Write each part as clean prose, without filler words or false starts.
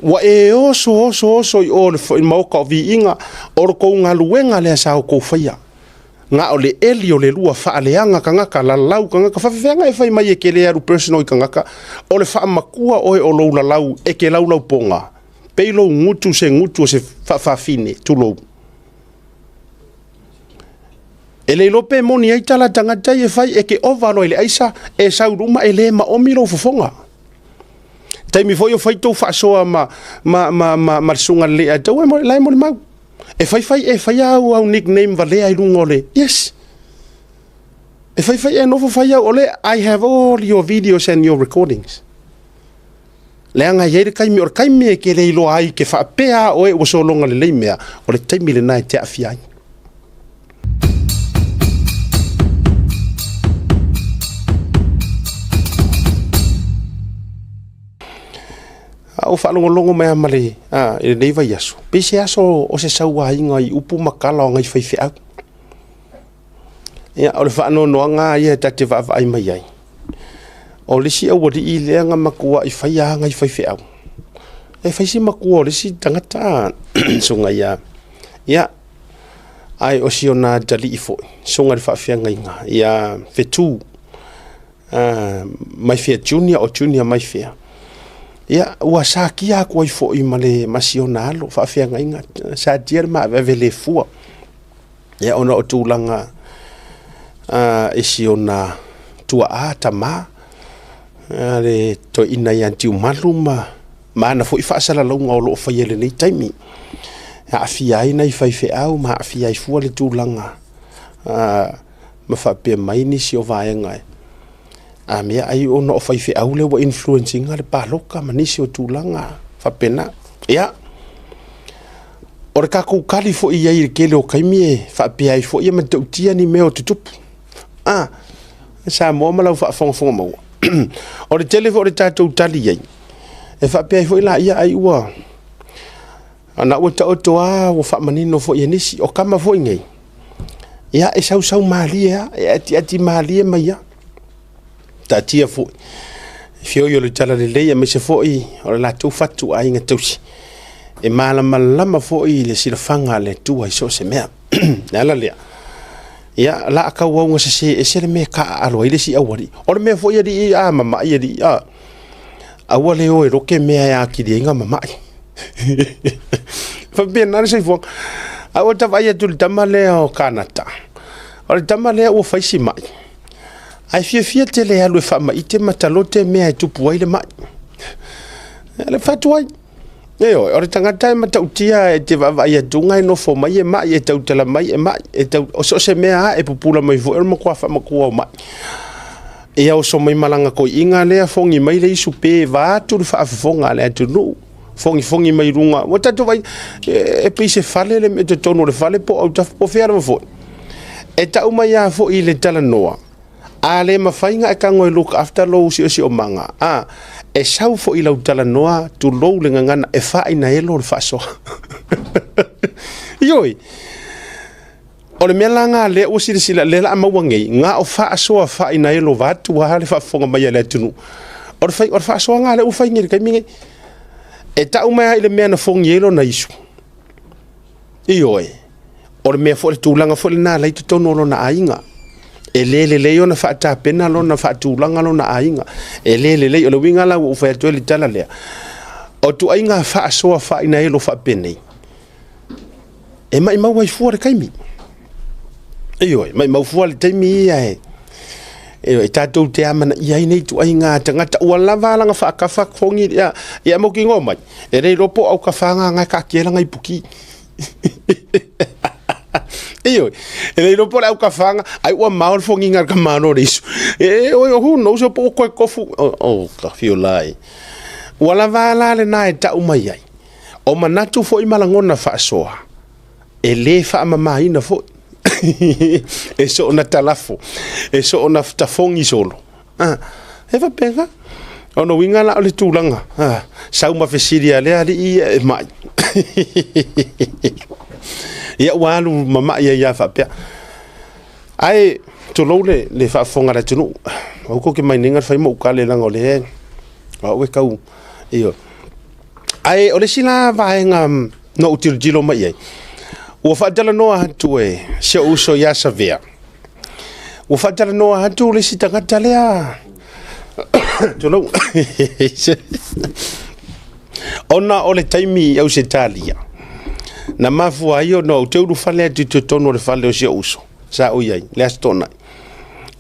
Ua e oso oso oso i o i le maoka o viiga, o le kou galuega lea sa outou faia. Na o le eli o le lua faaleaga tagata, lalau tagata, faafefea e fai mai e te le alu personal i tagata, o le faamatua oe o lou lalau e te laulaupoga, pei lou gutu se gutu o se faafafine, tulou. E le iloa pe moni ai tala a tagata ia e fai, e te ova loa i le aisa, e sau luma e le maomi lou fofoga. Taimi foi o fai tou faasoa ma, ma, ma, ma, ma le susuga lelei a tau, la e molimau. E fai fai e fai au au nickname valea i luga o le, yes. E fai fai e nofo fai au o le, I have all your videos and your recordings. Leaga e i ai le taimi, o le taimi e te le iloa ai ke faapea oe ua sologa lelei mea, o le taimi lena e te aafia ai. A ua faalogologo mai lava ma le, a, i lenei vaiaso, pei se aso o se sauaiga i upu ma tala o nai faifeau. Ia, o le faanoanoaga lava ia ta te vaavaai mai ai, o le isi aualii lea na matuai faia lava nai faifeau, e fai si matua o le isi tagata susuga ia, ia, ae o si ona atalii foi, susuga i le faafeagaiga ia Fetu Maifea Junior o Junior Maifea. Ia, ua satia atu ai foi ma le ma si ona alo faafeagaiga, satia le maaveave le fua. Ia, ona o tulaga i si ona tuaa tama, le toeaina ia Tiumalu ma ma ana foi faasalalauga o lo o faia i lenei taimi. E aafia ai nai faifeau ma aafia ai fua le tulaga ma faapea mai nisi o vaega, a mea ai ona o faifeau lea ua influence ina le palota ma nisi o tulaga faapena. Ia, o le tatou tali foi i ai i le tele o taimi e faapea ai foi e matautia ni mea o tutupu. A, Samoa ma lau faafogafoga maua. O le tele foi o le tatou tali i ai, e faapea ai foi laia ai ua ana ua taoto lava ua faamanino foi e nisi. O tama foi nei, ia e sausau malie lava, e atiati malie mai lava. Taatia foi i feoi o le talalelei aemaise foi o le latou fatuaiga tausi, e malamalama foi i le silafaga a le Atua i so o se mea. O le ala lea, ia, la a tauau sese ese le mea e taaalo ai le isi aualii. O le mea foi alii, a mamai alii, a, aua le o e loke mea e atili ai na mamai. Faapena le soifuaga. A ua ta vaai atu i le tama lea o Kanata, o le tama lea ua fai si mai, ae fiafia tele e alu e faamaite ma talote mea e tupu ai le mai. Le fatu ai. Ioe, o le tagata e matautia e te vaavaai atu e nofo mai e mai, e tautala mai e mai, e tau, o so o se mea lava e pupula mai foi o le matua faamatua o mai. Ia oso mai ma lana toeaiina lea, fogi mai le isu pe vaeatu le faafofoga a le atunuu, fogifogi mai luga. Ua tatou vaai, e pei se fale le mea i totonu o le fale po o autafa po o fea lava foi. E tau mai lava foi i le talanoa, A le mafai ona e tago e look after lou siosiomaga, a, e sau foi i lau talanoa, tulou le gagana, e faainaelo le faasoa. Ioe, o le mea la lena lea ua silasila, lea o le a maua nei, na o faasoa faainaelo vaeatu lava le faafofoga mai a le atunuu. O le, fai, o le faasoa lena lea ua fai nei i le taimi nei. E tau mai lava i le mea na fogi ai lona isu. Ioe, o le mea foi, le tulaga foi lena la i totonu o lona aiga. E le lelei ona faatapena lona faatulaga lona aiga. E le lelei, o le uiga la ua ou fai atu ai le tala lea, o ituaiga faasoa faainaelo faapenei, e maumau ai fua le taimi. Ioe, maumau fua le taimi ia e, e tatou te amanaia ai nei ituaiga tagata ua lava lana faatafa fogi ia, ia mautinoa mai, e le iloa po o autafa na e taatia lana ipuki. Ioe, e le iloa po o le autafa ai ua mao le fogiga a le tamaloa o le isu. E, oi, who knows, po ua toe tofu, oh, ka fio la e. Ua lava la lena e tau mai ai. O manatu foi ma lagona faasoa, e le faamamaina foi. E soona talafo, e soona tafogi solo. Ah, e faapena. O lona uiga la o le tulaga, ah, sau ma fesili a lea alii ia e mai. Ia ua alu mamai ai lava faapea. Ae tulou le, le faafofoga a le atunuu. Aua tou te mai nei fai ma ou kale leaga o lea o au e tau, ioe. Ae o le isi la vaega na ou tilotilo mai i ai, ua faatalanoa atu e si ou uso ia Savea, ua faatalanoa atu le isi tagata lea, tulou, ona o le taimi i Ausetalia, na mafua ai ona ou te ulufale atu i totonu o le fale o si ou uso, sa ou i ai, le Aso Toonai,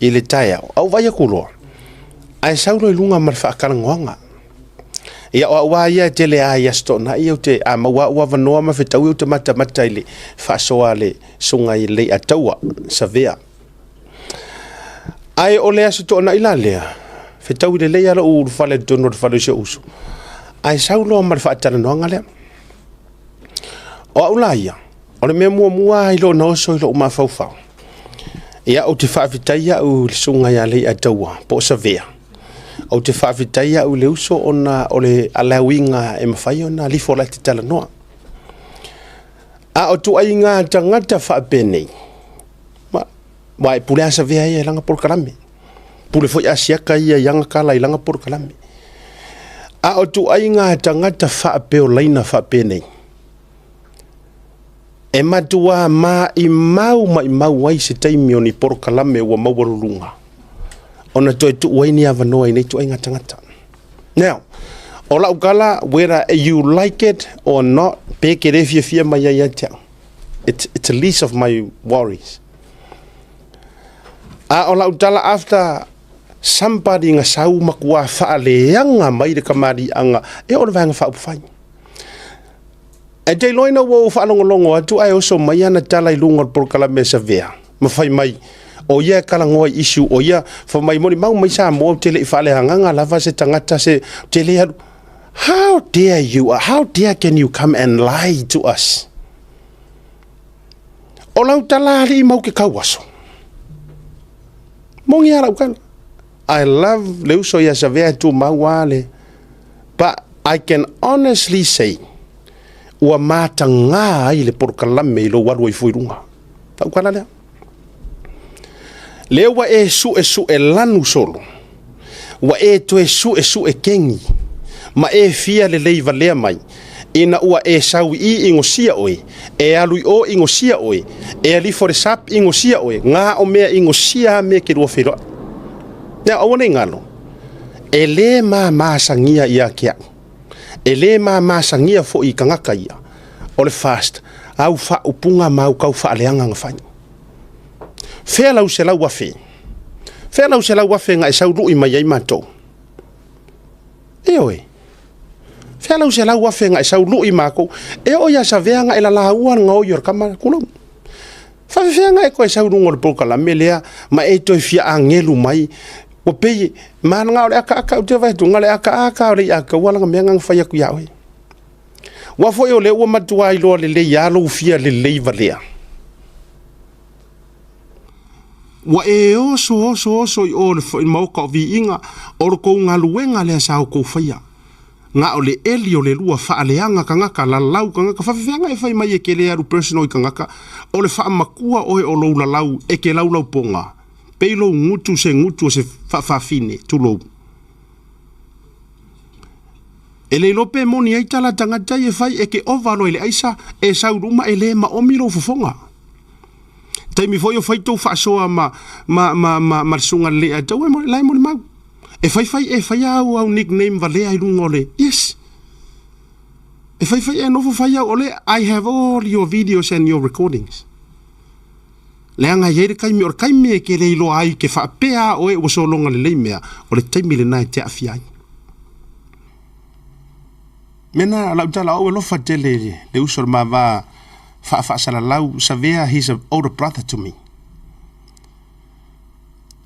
i le taeao, ae ou vaai atu loa, ae sau loa i luga ma le faatalanoaga. Ia o au lava ia e tele lava i Aso Toonai, ou te, a maua lava ou avanoa ma fetaui ou te matamata i le faasoa a le susuga i le Leiataua Savea. Ae o le Aso Toonai la lea, fetaui lelei lava lou ulufale i totonu o le fale o si ou uso, ae sau loa ma le faatalanoaga lea. O au la ia, o le mea muamua lava i lou na oso i lou mafaufau, ia ou te faafetai au i le susuga ia Leiataua po o Savea, ou te faafetai au i le uso ona o le alauiga e mafai ona lifo laiti talanoa. A o ituaiga tagata faapenei, aua e pule lava Savea ia i lana polokalame, pule foi Asiata ia i ana tala i lana polokalame. A o ituaiga tagata faapeolaina faapenei, e matua maimau maimau ai se taimi o ni polokalame ua maualuluga ona toe tuu ai ni avanoa i nei ituaiga tagata. Now, o lau tala, whether you like it or not, pe ke le fiafia mai ai ia te au. It's the least of my worries. A o lau tala after somebody na sau matua faaleaga mai le kamaliaga, e o le Vaega Faaupufai. E te iloa ina ua ou faalogologo atu ae oso mai ana tala i luga o le polokalame a Savea, ma fai mai, o ia e talanoa i issue, o ia, fai mai, molimau mai Samoa ou te le i faaleagaga lava se tagata se, ou te le alu. How dare you, how dare can you come and lie to us? O lau tala alii mau ke kauaso. Moni a lau tala. I love le uso ia Savea e tumau lava le, but I can honestly say, ua mataga ai le polokalame i lou alu ai fua i luga. Lau tala lea. Lea ua e suesue lanu solo, ua e toe suesue kegi, ma e fia lelei valea mai, ina ua e sau i i igosia oe, e alu i o igosia oe, e alifo le sap igosia oe, ngā o mea igosia a mea ke lua feiloai. Now, aua ne i galo, e le mamasagia ia te au, e le mamasagia foi i tagata ia, o le fast, au faaupuga ma au tau faaleaga na fai. Fea lau 100,000? Fea lau 100,000 na e sau lui mai ai matou? Ioe. Fea lau 100,000 na e sau lui makou? E oo ia Savea na e lalaua le gaoi o le kama kulou. Faafefea na e toe sau i luga o le polokalame lea ma e toe fia agelu mai? Ua pei, ma na o le akaaka ou te vaai atu, na o le akaaka o le iataua lana mea na fai atu ia oe. Ua foi o lea ua matua iloa lelei lava lou fia lelei valea. Ua e oso oso oso i o le maoka o viiga, o le tou galuega lea sa outou faia. Na o le eli o le lua faaleaga tagata, lalau tagata, faafefea e fai mai e ke le alu personal i tagata, o le faamatua oe o lou lalau e ke laulaupoga, pei lou gutu se gutu o se faafafine, tulou. E le iloa pe moni ai tala tagata ia e fai e ke ova loa i le aisa, e sau luma e le maomi lou fofoga. Taimi foi o fai tou faasoa ma, ma, ma, ma, ma le susuga lelei a tau e mo, la e molimau. E fai fai e fai au au nickname valea i luga o le, yes. E fai fai e nofo fai au o le, I have all your videos and your recordings. Leaga e i ai le taimi, o le taimi e te le iloa ai ke faapea oe ua sologa lelei mea, o le taimi lena e te aafia ai. Mena lau tala o au alofa tele le uso o le mava faafaasalalau Savea, he's an older brother to me.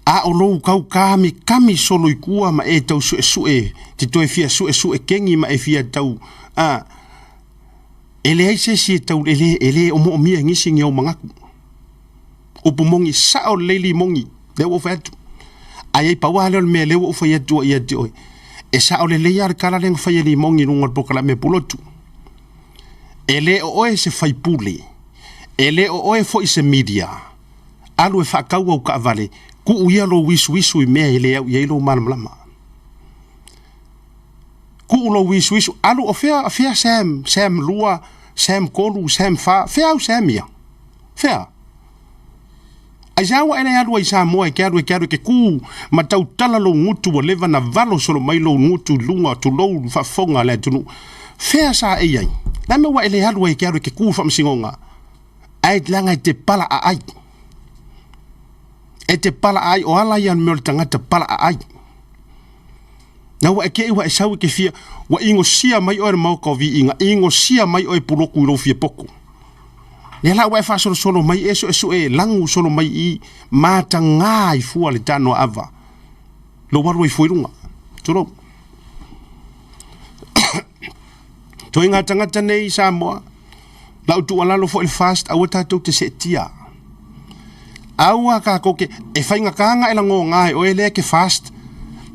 A o lou kau kami kami solo i kua ma e tau suesue, te toe fia suesue kengi ma e fia tau, a, e leai se isi e tau, e le, e le omoomia e nisi ni au manatu. Upu moni, sao lelei limogi, lea ua ou fai atu. Ae ai pau lava lea o le mea lea ua ou fai atu ai ia te oe. E sao lelei lava le tala lea na fai e limogi i luga o le polokalame a Pulotu. E le o oe se faipule, e le o oe foi se media. Alu e faatau au taavale, tuu ia lou isuisu i mea e le au i ai lou malamalama. Tuu lou isuisu, alu o fea, fea Sam, Sam 2, Sam 3, Sam 4, fea au Sam ia? Fea? Aisea ua e le alu ai i Samoa e ke alu e ke alu e ke kū ma tautala lou gutu ua leva na valo solo mai lou gutu i luga tulou le faafofoga a le atunuu. Fea sa e i ai? Le a mea ua e le alu ai e ke alu e ke kū i le faamasinoga? Ae leaga e te palaaai. E te palaaai, o ala ia o le mea o le tagata palaaai. Na ua e te i ua e sau e te fia, ua inosia mai oe e le Maota o Viiga, inosia mai oe e Pulotu i lou fia poto. Lea la ua e faasolosolo mai e suesue lagu solo mai i mataga ai fua le tano ava. Lou alu ai fua i luga. Tulou. Toiga tagata nei i Samoa, lau tuualalo foi le FAST, aua tatou te seetia. Aua tatou te, e faigata ona e lagona e oe lea e te fast,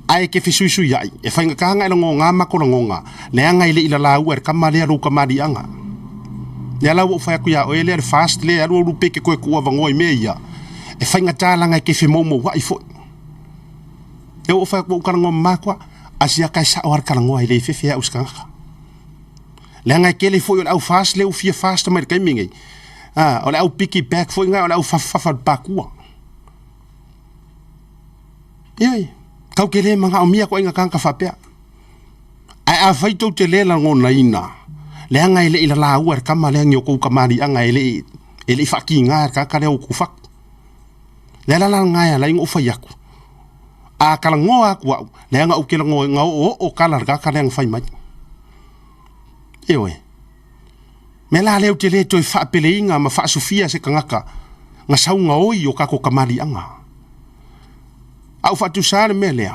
ae e te fesuisuiai, e faigata ona e lagona mato lagona, leaga e le i lalaua e le tama lea lou tamaliiaga. Lea la ua ou fai atu ia oe lea le fast lea e alu alu pea e te toe tuuavanoa i mea ia, e faigata leaga e te femoumouai foi. Lea ua ou fai atu ua ou talanoa mama atu lava, a siaka e sao lava le talanoa e le fefe au i se tagata. Leaga e tele foi o le au fast lea ua fia fast mai le taimi nei. Ah, o le au piggy back foi na o le au fafafa le pakua. Ia, tau te le manaomia ko ainga tagata faapea. Ae afai tou te le lagonaina, leaga e le i lalaua e le tama lea ni o tou tamaliiaga e le i e le i faatiga e le tagata lea o outou fatu. Le ala la lena e ala ai ona ou fai atu, a talanoa atu au, leaga ou te lagonaina oooo tala a le tagata lea na fai mai. Ioe. Mea la lea ou te le toe faapeleina ma faasufia se tagata na sau gaoi o tatou tamaliiaga. A ou faatusa le mea lea,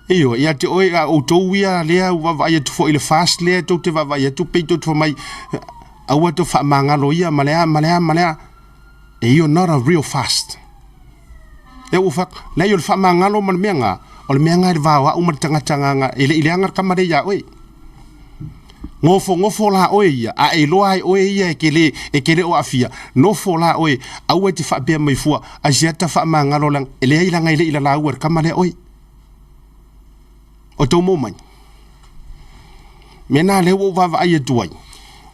ioe, ia te oe a outou ia lea ua vaavaai atu foi i le FAST lea tou te vaavaai atu pei tou te fai mai, aua tou faamagalo ia ma le a ma le a ma le a. You're not a real fast. Lea ua fai atu, leai o le faamagalo ma le mea na, o le mea na e le va o au ma le tagata na, e le i leaga le tama lea ia oe. Nofonofo la oe ia, a e iloa ai oe ia e te le, e te le o aafia, nofo la oe, aua e te faapea mai fua, aisiata faamagalo leaga, e leai leaga e le i lalaua e le tama lea oe. O tou maua mai. Mea na lea ua ou vaavaai atu ai,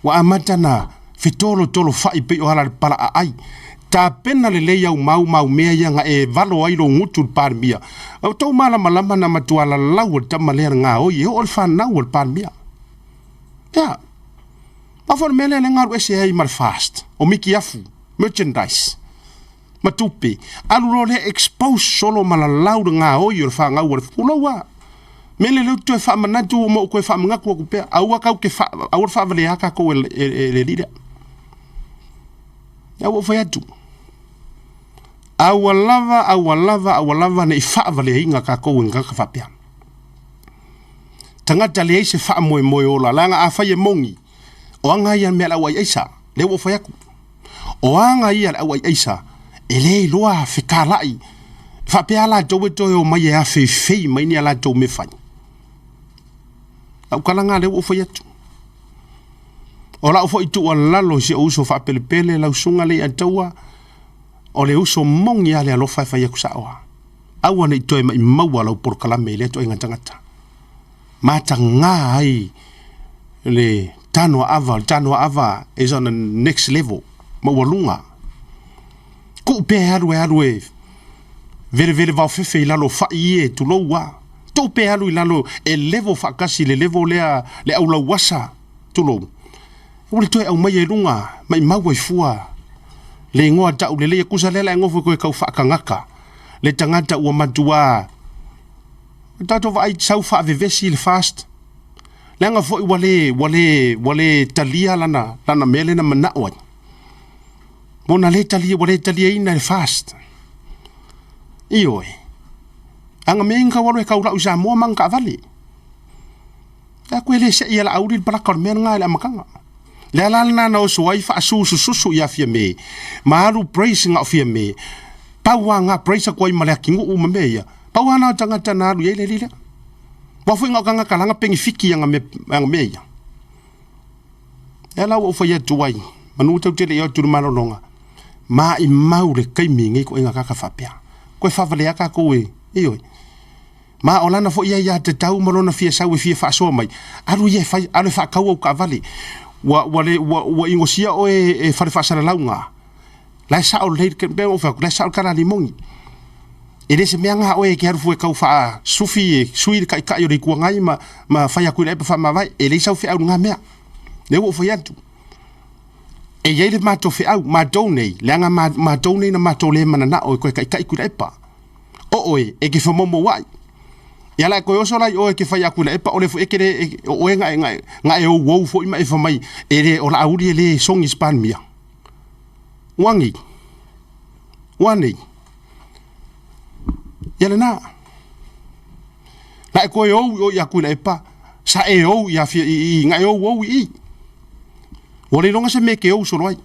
ua amata na fetolotolofai pei o ala le pala aai. Tapena lelei au mau ma au mea ia na e valo ai lou gutu i le Palemia. O tou malamalama na matua lalau e le tama lea le gaoi e oo i le fanau a le Palemia. Ia, a foi le mea lea lea na alu ese ai ma le FAST, o Miki Afu, merchandise. ma tupe, alu loa lea expose solo ma lalau le gaoi o le fanau a le pulou a. Mea lea lea ou te toe faamanatu ma ou toe faamanatu atu pea, aua kau te fa, aua le faavalea tatou e, e, e le alii lea. Lea ua ou fai atu, aua lava, aua lava, aua lava ne i faavaleaina tatou e ni tagata faapea. Tagata leai se faamoemoe ola, leaga afai e moni, o aga ia mea a le au aiaisa, lea ua ou fai atu. O aga ia a le au aiaisa e le iloa fetalai, faapea latou e toe omai e afeifei mai ni a latou mea fai. Lau tala lena lea ua ou fai atu. O lau foi tuualalo i si ou uso faapelepele lau susuga Leiataua, o le uso moni lava le alofa e fai atu sao lava. Aua ne i toe maimaua lau polokalame i lea ituaiga tagata. Mataga ai le tano aava, le tano aava is on the next level, maualuga. Tuu pea e alu e alu e velevele vaofefe i lalo o fai ia, tulou lava. Tuu pea e alu i lalo e level faatasi i le level lea le aulauasa, tulou. Aua le toe aumaia i luga, maimau ai fua le igoa tauleleia. Tusa lea la e nofo toe tau faatagata le tagata ua matua tatou vaai sau faavevesi le FAST. Leaga foi ua le, ua le, ua le talia lana, lana mea lea na manao ai. Ua na le talia, ua le taliaina e le FAST. Ioe. Aga mea ina tau alu e tau lau i Samoa ma ana taavale. E aku e le sei e Laauli le palaka o le mea lena i le amataga. Le ala lena na oso ai faasusususu ia Fiame, ma alu praise na o Fiame. Pau lava na praise atu ai ma le atinuu ma mea ia. Pau lava na o tagata na alu i ai le alii lea. Aua foi na o tagata laga penefiti ana mea, ana mea ia. Lea la ua ou fai atu ai, manu tau te le i o atu i le malologa, maimau le taimi i nei ituaiga tagata faapea. Toe faavalea tatou e, ioe. Ma o lana foi aiatatau ma lona fia sau e fia faasoa mai, alu ia e fai, alu e faatau au taavale. Ua, ua, le, ua, ua inosia oe e fale faasalalauga. La e sao lelei, e pei ona ou fai atu, la e sao le tala a Limoni. E le se mea na oe e te alu fua e tau faasufi e sui le taitai o le Itu Agai ma, ma fai atu i le epa faamavae. E leai sau feau i lena mea. Lea ua ou fai atu. E i ai le matou feau, matou nei, leaga matou nei na matou le mananao e toe taitai Tuilaepa. O oe, e te femoumouai. Ia la e toe oso la i o e te fai ia Tuilaepa, o le foi e te le, o oe na e, na e, na e ouou foi ma e fai mai, e le, o Laauli e le sogi i se Palemia. Ua nei. Ua nei. Ia lena. Na e toe ou i o ia Tuilaepa, sa e ou ia fia i, i, na e ouou i i. Ua le iloga se mea e te ou solo ai.